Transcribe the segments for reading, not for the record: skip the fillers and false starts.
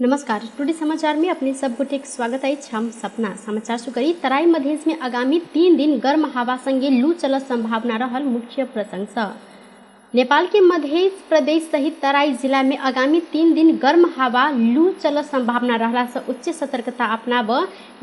नमस्कार, टुडे समाचार में अपने सब गोटे के स्वागत अछि। हम सपना समाचार सुकरी। तराई मधेश में आगामी 3 दिन गर्म हवा संगे लू चलत संभावना रहल मुख्य प्रसंग। नेपाल के मधेश प्रदेश सहित तराई जिला में आगामी 3 दिन गर्म हवा लू चलत संभावना रहला से उच्च सतर्कता अपनाब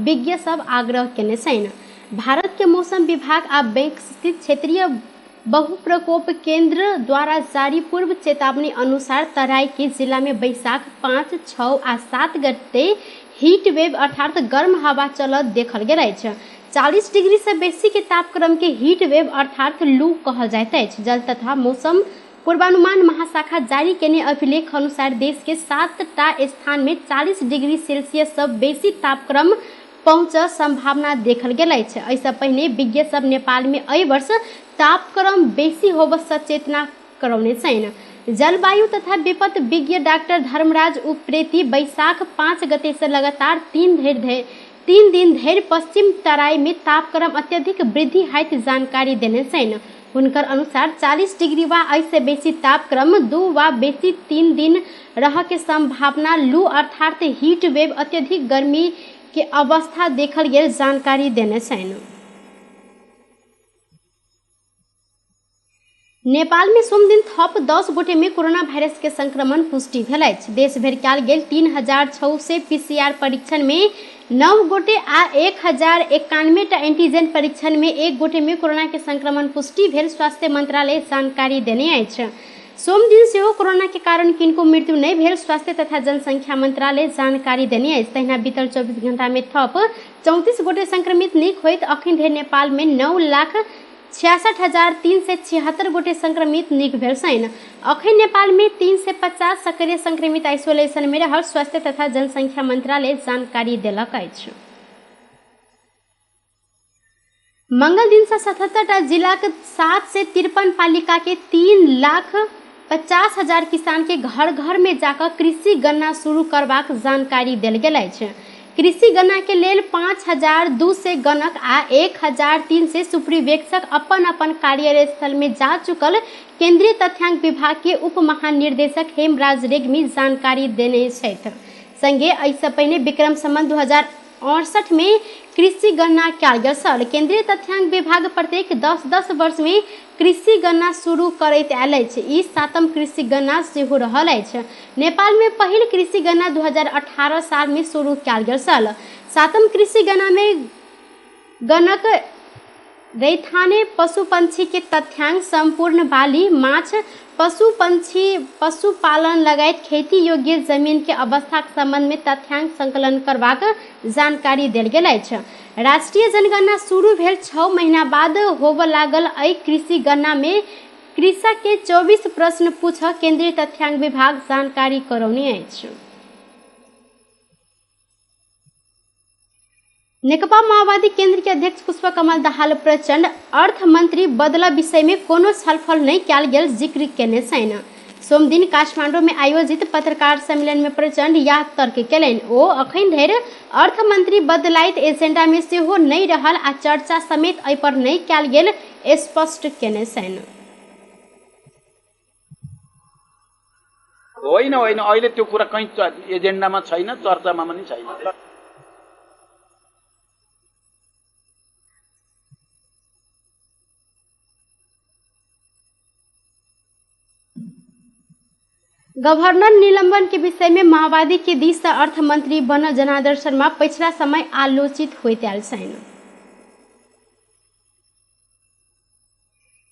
विज्ञ सब आग्रह केने छनि। भारत के मौसम विभाग आ बैंक स्थित क्षेत्रीय बहुप्रकोप केंद्र द्वारा जारी पूर्व चेतावनी अनुसार तराई के जिला में बैसाख 5, 6 आ 7 गते हीट वेव अर्थात गर्म हवा चलत देखल गेल अछि। 40 डिग्री से बेसी के तापक्रम के हीट वेव अर्थात लू कहल जाइत अछि। जल तथा मौसम पूर्वानुमान महाशाखा जारी केने अभिलेख अनुसार देश के 7टा स्थान में 40 डिग्री सेल्सियस से बेसी तापक्रम पहुँच संभावना देखल गेल अछि। एहिसँ पहिने विज्ञ सब नेपाल में एहि वर्ष तापक्रम बेसी होब सचेतना करौने छनि। जलवायु तथा विपद विज्ञ डाक्टर धर्मराज उप्रेती बैसाख 5 गते से लगातार 3 दिन धरि पश्चिम तराई में तापक्रम अत्यधिक वृद्धि होइत जानकारी देने छनि। हुनकर अनुसार 40 डिग्री वा एहिसँ बेसी तापक्रम 2 वा बेसी 3 दिन रह के संभावना लू अर्थात हीट वेव अत्यधिक गर्मी के अवस्था देखल गेल जानकारी देने छनि। नेपाल में सोमदिन थप 10 गोटे में कोरोना वायरस के संक्रमण पुष्टि भेल अछि। देश भरि कयल गेल 3600 पीसीआर परीक्षण में 9 गोटे आ 1091 टा एंटीजन परीक्षण में 1 गोटे में कोरोना के संक्रमण पुष्टि भेल स्वास्थ्य मंत्रालय जानकारी देने अछि। सोमदिन सेहो कोरोना के कारण किनको मृत्यु नहीं भेल स्वास्थ्य तथा जनसंख्या मंत्रालय जानकारी देने अछि। तहिना बीतल 24 घंटा में थप 34 गोटे संक्रमित नीक होइत अखन धरि नेपाल में 9,66,376 गोटे संक्रमित नीक भेल छनि। अखन नेपाल में 350 सक्रिय संक्रमित आइसोलेशन में रहल स्वास्थ्य तथा जनसंख्या मंत्रालय जानकारी देलक अछि। मंगल दिन से 77टा जिलाक 753 पालिका के 3,50,000 किसान के घर घर में जाकर कृषि गणना शुरू करबाक जानकारी देल गेल अछि। कृषि गणना के लेल 5,200 गणक आ 1,300 सुपर्यवेक्षक अपन अपन कार्यस्थल में जा चुकल केंद्रीय तथ्यांक विभाग के उप महानिर्देशक हेमराज रेग्मी जानकारी देने छथि। संगे एहिसँ पहिने विक्रम संवत 2068 में कृषि गणना कयल गेल छल। केंद्रीय तथ्यांक विभाग प्रत्येक 10-10 वर्ष में कृषि गणना शुरू करैत आयल अछि। ई 7म कृषि गणना सेहो रहल अछि। नेपाल में पहिल कृषि गणना 2018 साल में शुरू कयल गेल छल। 7म कृषि गणना में गणक रैथाने पशु पंछी के तथ्यांक, संपूर्ण बाली, माछ, पशु पंछी, पशुपालन लगायत खेती योग्य जमीन के अवस्था के संबंध में तथ्यांक संकलन करबाक जानकारी देल गेल अछि। राष्ट्रीय जनगणना शुरू भेल 6 महीना बाद होबय लागल एहि कृषि गणना में कृषक के 24 प्रश्न पूछ केंद्रीय तथ्यांक विभाग जानकारी करौने अछि। नेकपा माओवादी केंद्र के अध्यक्ष पुष्प कमल दाहाल प्रचंड अर्थमंत्री बदला विषय में कोनो छलफल नहीं कयल गेल जिक्र केने छनि। सोमदिन काठमांडू में आयोजित पत्रकार सम्मेलन में प्रचंड यह तर्क केलनि। ओ अखन धरि अर्थमंत्री बदलाइत एजेंडा में सेहो नहीं रहल आ चर्चा समेत एहि पर नहीं कयल गेल स्पष्ट केने छनि। होइन होइन, अहिले त्यो कुरा कहीँ एजेन्डामा छैन, चर्चामा पनि छैन। गवर्नर निलंबन के विषय में माओवादी के दिस से अर्थमंत्री बनल जनार्दन शर्मा पिछला समय आलोचित होइत आयल छनि।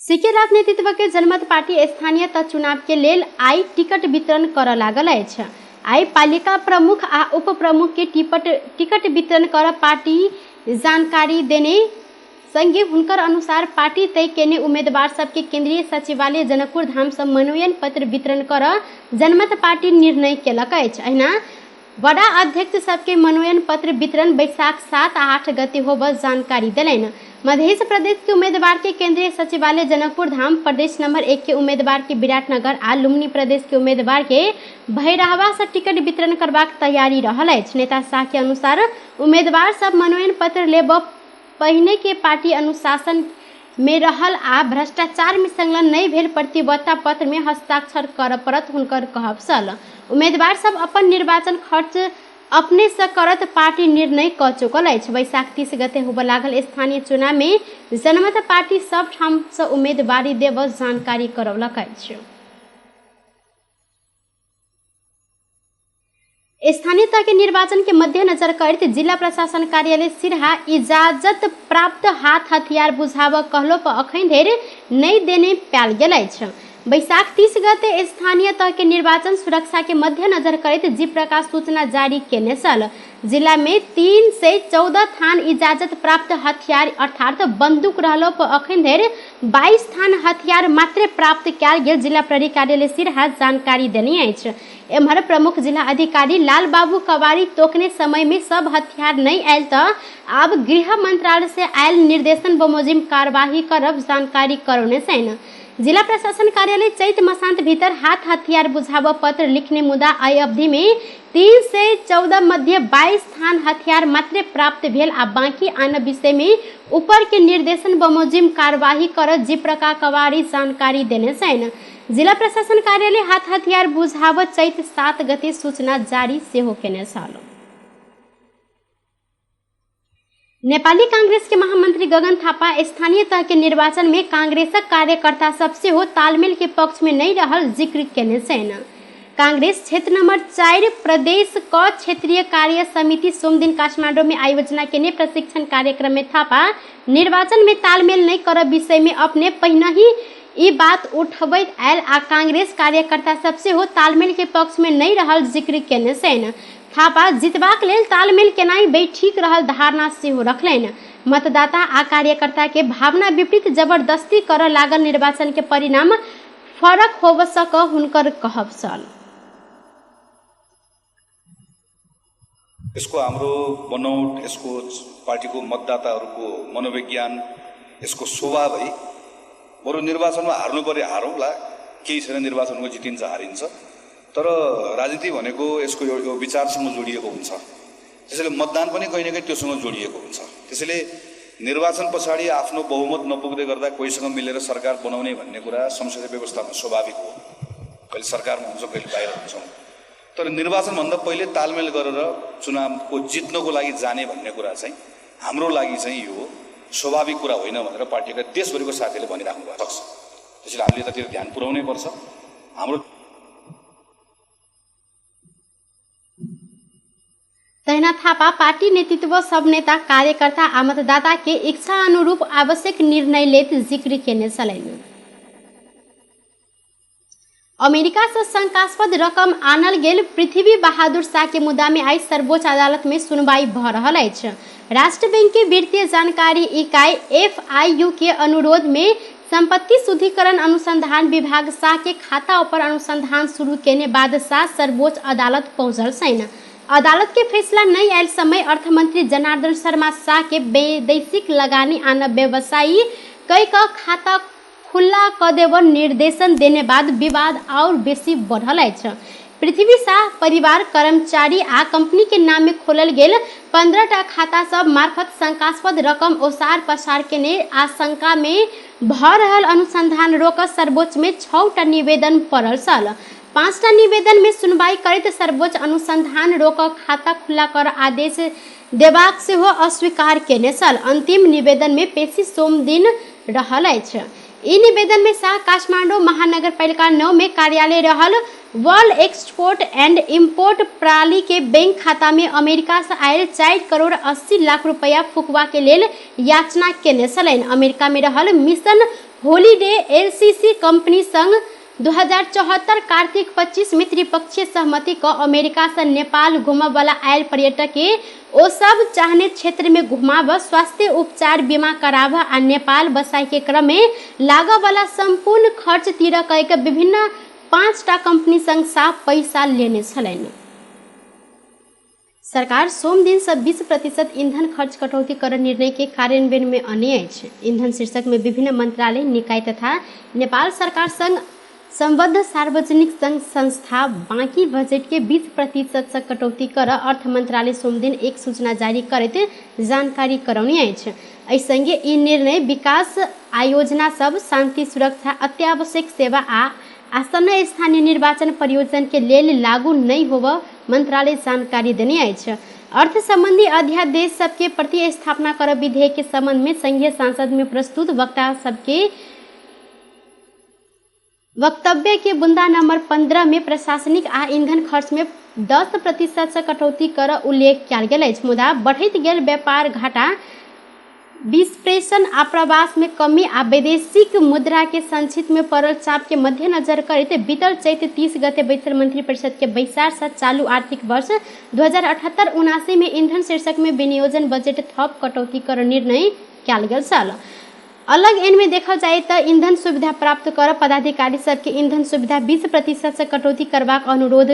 सीके राव नेतृत्व के जनमत पार्टी स्थानीय तह चुनाव के लेल आई टिकट वितरण करऽ लागल अछि। आई पालिका प्रमुख आ उप प्रमुख के टिकट वितरण कर पार्टी जानकारी देने संगे हुनकर अनुसार पार्टी तय केने उम्मीदवार सबके केंद्रीय सचिवालय जनकपुर धाम से मनोनयन पत्र वितरण कर जनमत पार्टी निर्णय केलक अछि। अहिना वडा अध्यक्ष सबके मनोनयन पत्र वितरण बैसाख 7 आ 8 गते होब जानकारी देलनि। मध्य प्रदेश के उम्मीदवार के केंद्रीय सचिवालय जनकपुर धाम, प्रदेश नंबर 1 के उम्मीदवार के विराटनगर आ लुम्बिनी प्रदेश के उम्मीदवार के भैरहवा से टिकट वितरण करबाक तैयारी रहल अछि। नेता शाह के अनुसार उम्मीदवार सब मनोनयन पत्र लेब पहिने के पार्टी अनुशासन में रहल आ भ्रष्टाचार में संलग्न नहीं भेल प्रतिबद्धता पत्र में हस्ताक्षर कर पड़त हुनकर कहब छल। उम्मीदवार सब अपन निर्वाचन खर्च अपने से करत पार्टी निर्णय क चुकल अछि। वैशाख 30 गते होबय लागल स्थानीय चुनाव में जनमत पार्टी सब ठाम से उम्मीदवारी देब जानकारी करौलक अछि। स्थानीय तह के निर्वाचन के मद्देनजर करैत जिला प्रशासन कार्यालय सिरहा इजाजत प्राप्त हाथ हथियार बुझाब कहलो पर अखन धरि नहि देने पायल गेल अछि। वैशाख 30 गते स्थानीय तह के निर्वाचन सुरक्षा के मद्देनजर करैत जी प्रकाश सूचना जारी केने छल। जिला में 314 थान इजाजत प्राप्त हथियार अर्थात बंदूक रहलो पर अखन धरि 22 थान हथियार मात्र प्राप्त कयल गेल जिला प्रहरी कार्यालय सिरहा जानकारी देने अछि। एम्हर प्रमुख जिला अधिकारी लाल बाबू कवारी तोकने समय में सब हथियार नहीं आयल त आब गृह मंत्रालय से आयल निर्देशन बमोजिम कार्यवाही करब जानकारी करौने छनि। जिला प्रशासन कार्यालय चैत मसांत भीतर हाथ हथियार बुझाब पत्र लिखने मुदा एहि अवधि में 314 मध्य 22 थान हथियार मात्र प्राप्त भेल आ बाकी आन विषय में ऊपर के निर्देशन बमोजिम कार्यवाही कर जिप्रका कवारी जानकारी देने छनि। जिला प्रशासन कार्यालय हाथ हथियार बुझाब चैत 7 गते सूचना जारी सेहो केने छल। नेपाली कांग्रेस के महामंत्री गगन थापा स्थानीय तह के निर्वाचन में कांग्रेसक कार्यकर्ता सब सेहो तालमेल के पक्ष में नहीं रहल जिक्र केने छनि। कांग्रेस क्षेत्र नंबर 4 प्रदेश क क्षेत्रीय कार्य समिति सोमदिन काठमाडौँ में आयोजना केने प्रशिक्षण कार्यक्रम में थापा निर्वाचन में तालमेल नहीं कर विषय में अपने पहिने ही ई बात उठबैत आयल आ कांग्रेस कार्यकर्ता सब सेहो तालमेल के पक्ष में नहीं रहल जिक्र केने छनि। थापा जितबाक लेल तालमेल केनाइ बे ठीक रहल धारणा सेहो रखलनि। मतदाता आ कार्यकर्ता के भावना विपरीत जबरदस्ती करऽ लागल निर्वाचन के परिणाम फरक होब सक हुनकर कहब छल। यसको हाम्रो बनौट, यसको पार्टीको मतदाताहरूको मनोविज्ञान, यसको स्वभाव है। बरु निर्वाचनमा हार्नु पर्यो हारौँला, केही छैन, निर्वाचनको जितिन्छ हारिन्छ, तर राजनीति भनेको यसको यो विचारसँग जोडिएको हुन्छ। त्यसैले मतदान पनि कहीँ न कहीँ त्योसँग जोडिएको हुन्छ। त्यसैले निर्वाचन पछाडि आफ्नो बहुमत नपुग्दै गर्दा कोहीसँग मिलेर सरकार बनाउने भन्ने कुरा संसदीय व्यवस्थामा स्वाभाविक हो। कहिले सरकारमा हुन्छ, कहिले बाहिर हुन्छौँ, तर निर्वाचनभन्दा पहिले तालमेल गरेर चुनावको जित्नको लागि जाने भन्ने कुरा चाहिँ हाम्रो लागि चाहिँ यो स्वाभाविक कुरा होइन भनेर पार्टीका देशभरिको साथीहरूले भनिराख्नु भएको छ। त्यसैले हामीले यतातिर ध्यान पुर्याउनै पर्छ। हाम्रो तहिना थापा पार्टी नेतृत्व सब नेता कार्यकर्ता आ मतदाता के इच्छा अनुरूप आवश्यक निर्णय लेत जिक्र केने छलनि। अमेरिका से शंकास्पद रकम आनल गेल पृथ्वी बहादुर शाह के मुद्दा में आई सर्वोच्च अदालत में सुनवाई भ रहल अछि। राष्ट्र बैंक के वित्तीय जानकारी इकाई एफआईयू के अनुरोध में संपत्ति शुद्धिकरण अनुसंधान विभाग शाह के खाता पर अनुसंधान शुरू केने बाद शाह सर्वोच्च अदालत पहुंचल छनि। अदालत के फैसला नहीं आयल समय अर्थमंत्री जनार्दन शर्मा शाह के वैदेशिक लगानी आन व्यवसायी कई का खाता खुला क देव निर्देशन देने बाद विवाद और बेसी बढ़ल अछि। पृथ्वी शाह परिवार कर्मचारी आ कंपनी के नाम में खोलल गेल 15टा खाता सब मार्फत शंकास्पद रकम ओसार पसार केने आशंका में भ रहल अनुसंधान रोक सर्वोच्च में 6टा निवेदन पड़ल छल। 5टा निवेदन में सुनवाई करैत सर्वोच्च अनुसंधान रोक खाता खुला कर आदेश देबाक सेहो अस्वीकार केने छल। अंतिम निवेदन में पेशी सोमदिन रहल अछि। ई निवेदन में शाह काठमाडौँ महानगरपालिका 9 में कार्यालय रहल वर्ल्ड एक्सपोर्ट एंड इम्पोर्ट प्रणाली के बैंक खाता में अमेरिका से आयल 4 करोड़ 80 लाख रुपया फुकवा के लेल याचना केने छलनि। अमेरिका में रहल मिशन होलीडे एलसीसी कंपनी संग 2074 कार्तिक 25 में त्रिपक्षीय सहमति क अमेरिका से नेपाल घूमऽ वाला आयल पर्यटक के ओ सब चाहने क्षेत्र में घुमाब, स्वास्थ्य उपचार बीमा कराब आ नेपाल बसाई के क्रम में लागऽ वाला संपूर्ण खर्च तीर कऽ विभिन्न 5टा कंपनी संग साफ पैसा लेने छलनि। सरकार सोमदिन से 20% ईंधन खर्च कटौती कर निर्णय के कार्यान्वयन में अने अछि। ईंधन शीर्षक में विभिन्न मंत्रालय निकाय तथा नेपाल सरकार संग सम्बद्ध सार्वजनिक संघ संस्था बाँकी बजेट के 20% से कटौती कर अर्थ मंत्रालय सोमदिन एक सूचना जारी करैत जानकारी करौने अछि। एहि संगे ई निर्णय विकास आयोजना सब, शांति सुरक्षा, अत्यावश्यक सेवा आ आसन्न स्थानीय निर्वाचन परियोजना के लेल लागू नहीं होव मंत्रालय जानकारी देने अछि। अर्थ संबंधी अध्यादेश सबके प्रतिस्थापना कर विधेयक के संबंध में संघीय संसद में प्रस्तुत वक्ता सबके वक्तव्य के बुंदा नंबर 15 में प्रशासनिक आ ईंधन खर्च में 10% से कटौती कर उल्लेख कयल गेल अछि। मुदा बढ़ैत गेल व्यापार घाटा, विस्प्रेषण आ प्रवास में कमी आ वैदेशिक मुद्रा के संचित में पड़ल चाप के मद्देनजर करैत बीतल चैत 30 गते बैसल मंत्री परिषद के बैसार से चालू आर्थिक वर्ष 2078-79 में ईंधन शीर्षक में विनियोजन बजट थप कटौती कर निर्णय कयल गेल छल। अलग एन में देखल जाए तो ईंधन सुविधा प्राप्त कर पदाधिकारी सबके ईंधन सुविधा 20% से कटौती करबाक अनुरोध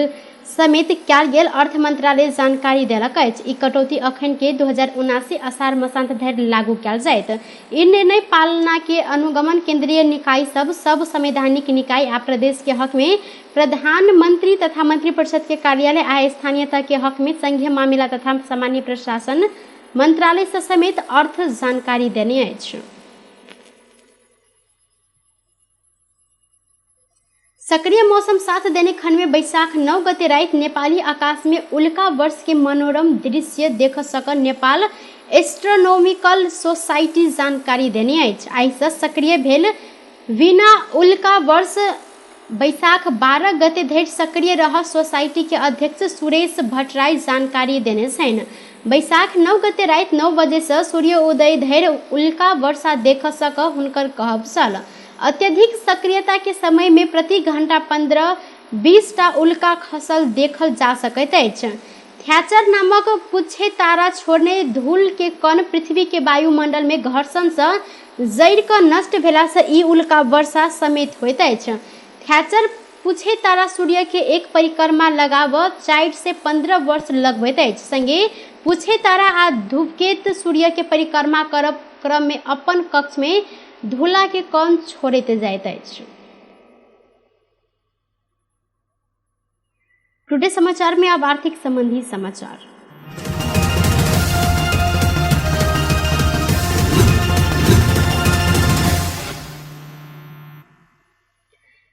समेत कयल गेल अर्थ मंत्रालय जानकारी देलक अछि। ई कटौती अखन के 2079 असार मसांत धरि लागू कयल जायत। ई निर्णय पालना के अनुगमन केंद्रीय निकाय सब, सब संवैधानिक निकाय आ प्रदेश के हक में प्रधानमंत्री तथा मंत्रिपरिषद के कार्यालय आ स्थानीय तह के हक में संघीय मामिला तथा सामान्य प्रशासन मंत्रालय से समेत अर्थ जानकारी देने अछि। सक्रिय मौसम साथ देने खंड में बैसाख 9 गते रात नेपाली आकाश में उल्का वर्ष के मनोरम दृश्य देख सकल नेपाल एस्ट्रोनॉमिकल सोसाइटी जानकारी देने अछि। आइ से सक्रिय भेल बिना उल्का वर्ष बैसाख 12 गते धरि सक्रिय रह सोसाइटी के अध्यक्ष सुरेश भट्टराई जानकारी देने छनि। बैसाख 9 गते रात 9 बजे से सूर्योदय धरि उल्का वर्षा देख सक हुनकर कहब छल। अत्यधिक सक्रियता के समय में प्रति घंटा 15-20 टा उल्का खसल देखल जा सकैत अछि। थ्याचर नामक पुच्छे तारा छोड़ने धूल के कण पृथ्वी के वायुमंडल में घर्षण से जड़ि कऽ नष्ट भेला से ई उल्का वर्षा समेत होइत अछि। थ्याचर पुच्छे तारा सूर्य के एक परिक्रमा लगाव 4 से 15 वर्ष लगबैत अछि। संगे पुच्छे तारा आ धूमकेत सूर्य के परिक्रमा करब क्रम में अपन कक्ष में धूला के कण छोड़ैत जाइत अछि। टुडे समाचार में अब आर्थिक संबंधी समाचार।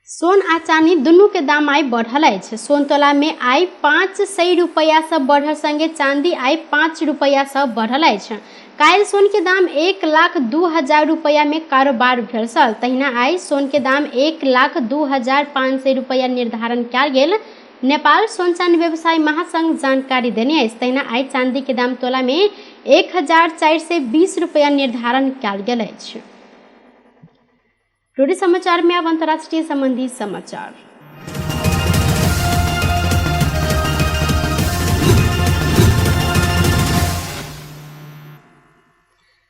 सोन आ चानी दुनू के दाम आइ बढ़ल अछि। सोन तोला में आइ 500 रुपया से बढ़ल संगे चांदी आइ 5 रुपया से बढ़ल अछि। काल्हि सोन के दाम 1,02,000 रुपया में कारोबार भेल छल। तहिना आइ सोन के दाम 1,02,500 रुपया निर्धारण कयल गेल नेपाल सोन चांदी व्यवसाय महासंघ जानकारी देने अछि। तहिना आइ चांदी के दाम तोला में 1,420 रुपया निर्धारण कयल गेल अछि। टुडे समाचार में अब अंतर्राष्ट्रीय संबंधी समाचार।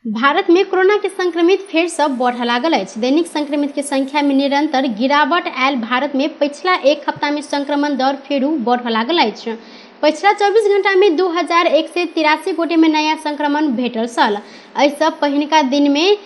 भारत में कोरोना के संक्रमित फेर से बढ़ लागल अछि। दैनिक संक्रमित के संख्या में निरंतर गिरावट आयल भारत में पिछला एक हफ्ता में संक्रमण दर फेरू बढ़ लागल अछि। पिछला 24 घंटा में 2183 गोटे में नया संक्रमण भेटल छल। एहिसँ पहिनका दिन में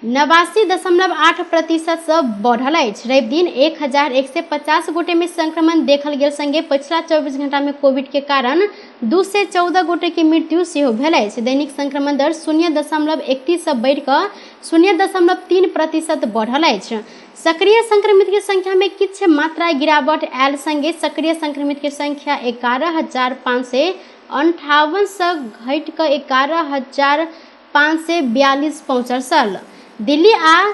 89.8% से बढ़ल अछि। रवि दिन 1150 गोटे में संक्रमण देखल गेल संगे पिछला 24 घंटा में कोविड के कारण 214 गोटे के मृत्यु सेहो भेल अछि। दैनिक संक्रमण दर 0.31 से बढ़ि कऽ 0.3% बढ़ल अछि। सक्रिय संक्रमित के संख्या में किछु मात्रा गिरावट आयल संगे सक्रिय संक्रमित के संख्या 11,558 से घटि कऽ 11,542 पहुँचल छल। दिल्ली आ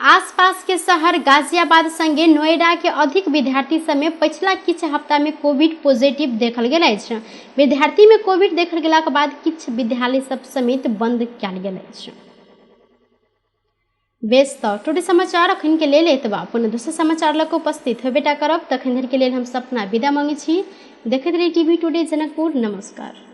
आसपास के शहर गाजियाबाद संगे नोएडा के अधिक विद्यार्थी सब में पिछला किछु हफ्ता में कोविड पॉजिटिव देखल गेल अछि। विद्यार्थी में कोविड देखल गेलाक बाद किछु विद्यालय सब समेत बंद कयल गेल अछि। बेस तऽ टुडे समाचार अखन के लेल एतबा। पुनः दोसर समाचार लऽ कऽ उपस्थित होबेटा करब। तखन धरि के लेल हम सपना विदा मांगै छी। देखैत रही टीवी टुडे जनकपुर। नमस्कार।